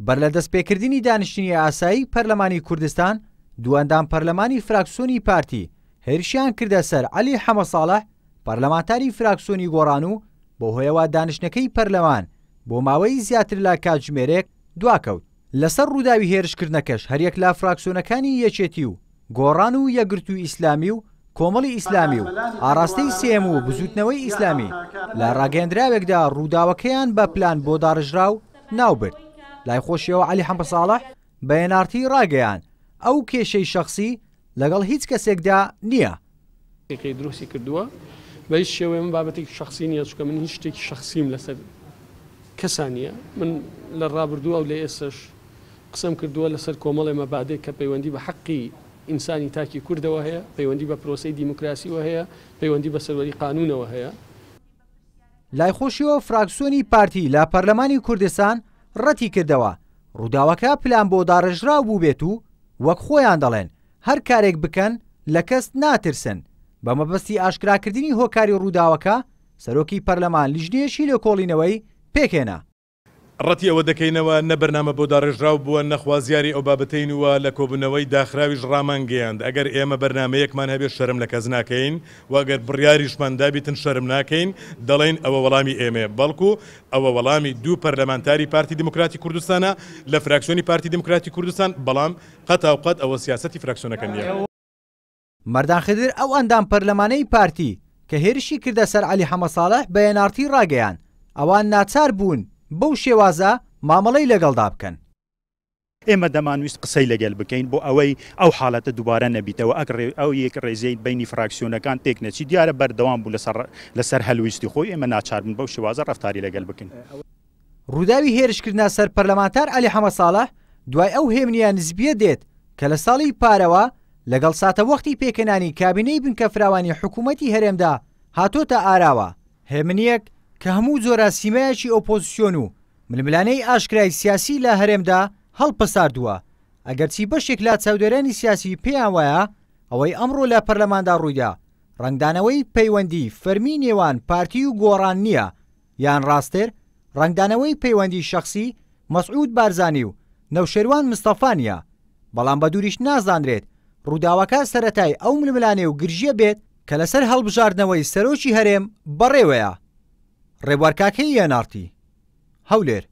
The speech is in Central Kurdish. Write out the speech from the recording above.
بەر لە دەستپێکردنی دانیشتنی ئاسایی پەرلەمانی کوردستان، دوو ئەندام پەرلەمانی فراکسیۆنی پارتی هێرشیان کردە سەر عەلی حەمەساڵح پەرلەمانتاری فراکسیۆنی گۆڕان و بەوهۆیەوە دانیشتنەکەی پەرلەمان بۆ ماوەی زیاتر لە کاتژمێرێک دواکەوت. لەسەر ڕووداوی هێرشکردنەکەش هەریەک لە فراکسیۆنەکانی یەکێتی و گۆڕان و یەکگرتووی ئیسلامی و کۆمەڵی ئیسلامی و ئاڕاستەی سێیەم و بزووتنەوەی ئیسلامی لە ڕاگەیەندراوێکدا ڕووداوەکەیان بە پلان بۆ داڕێژراو ناوبرد. لای خۆشیەوە عەلی حەمەساڵح بە ئێن ئاڕ تی ڕاگەیاند، ئەو کێشەی شەخسی لەگەڵ هیچ کەسێکدا نییە. کەی دروستی کردووە بە هیچ شێوەیە من بابەتێکی شەخسی نییە چونکە من هیچ شتێکی شەخسیم لەسەر کەسا نییە من لە ڕابردوو و لە ئێستەش قسەم کردووە لەسەر کۆمەڵێ مەبادێک کە پەیوەندی بە حەقی ئینسانی تاکی کوردەوە هەیە پەیوەندی بە پرۆسەی دیموکراسیوە هەیە پەیوەندی بە سەروەری قانونەوە هەیە. لای خۆشیەوە فراکسیۆنی پارتی لە پەرلەمانی کوردستان ڕەتیکردەوە ڕووداوەکە پلان بۆ داڕێژراو بووبێت و وەک خۆیان دەڵێن هەر کارێک بکەن لە کەس ناترسن، بە مەبەستی ئاشکراکردنی هۆکاری ڕووداوەکە سەرۆکی پەرلەمان لیژنەیەکی لێکۆڵینەوەی پێکهێنا. ڕەتی ئەوە دەکەینەوە نە بەرنامە بۆ داڕێژراو بووە، نە خوازیاری ئەو بابەتەین و لە کۆبوونەوەی داخراویش ڕامانگەیاند ئەگەر ئێمە بەرنامەیەکمان هەبێت شەرم لە کەس ناکەین و ئەگەر بڕیاریشمان دابیتن شەرم ناکەین دەڵێین ئەوە وەڵامی ئێمەیە بەڵکو ئەوە وەڵامی دوو پەرلەمانتاری پارتی دیموکراتی کوردستانە لە فراکسیۆنی پارتی دیموکراتی کوردستان بەڵام قەتاوقەت ئەوە سیاسەتی فراکسیۆنەکە نییە. مەردان خدر ئەو ئەندام پەرلەمانەی پارتی کە هێرشی کردە سەر عەلی حەمەساڵح بە ئێن ئاڕ تی ڕاگەیاند، ئەوان ناچار بوون بەو شێوازە مامەڵەی لەگەڵدا بکەن. ئێمە دەمانویست قسەی لەگەل بکەین بۆ ئەوەی ئەو حاڵەتە دووبارە نەبیتەوە، ئەو یەک ڕێزیەی بەینی فراکسیۆنەکان تێک نەچی، دیارە بەردەوام بوو لەسەر هەلویستی خۆی، ئێمە ناچار بوون بەو شێوازە ڕەفتاری لەگەل بکەین. ڕووداوی هێرشکردنە سەر پەرلەمانتار عەلی حەمەساڵح دوای ئەو هێمنییە نسبییە دێت کە لە ساڵی پارەوە لەگەڵ ساتەوەختی پێکهێنانی کابینەی بنکەفراوانی حکوومەتی هەرێمدا هاتۆتە ئاراوە، هێمنییەک کە هەموو جۆرە سیمایەکی ئۆپۆزسیۆن و ململانێی ئاشکرای سیاسی لە هەرێمدا هەڵپەساردووە، ئەگەرچی بەشێک لە چاودێرانی سیاسی پێیان وایە ئەوەی ئەمڕۆ لە پەرلەماندا ڕوویدا ڕەنگدانەوەی پەیوەندی فەرمی نێوان پارتی و گۆڕان نییە یان ڕاستتر ڕەنگدانەوەی پەیوەندی شەخسی مەسعود بارزانی و نەوشێروان مستەفا نییە، بەڵام بە دووریش نازانرێت ڕووداوەکە سەرەتای ئەو ململانێ و گرژییە بێت کە لەسەر هەڵبژاردنەوەی سەرۆکی هەرێم بەڕێوەیە. ڕێبوار کاکەیی، ئێن ئاڕ تی، هەولێر.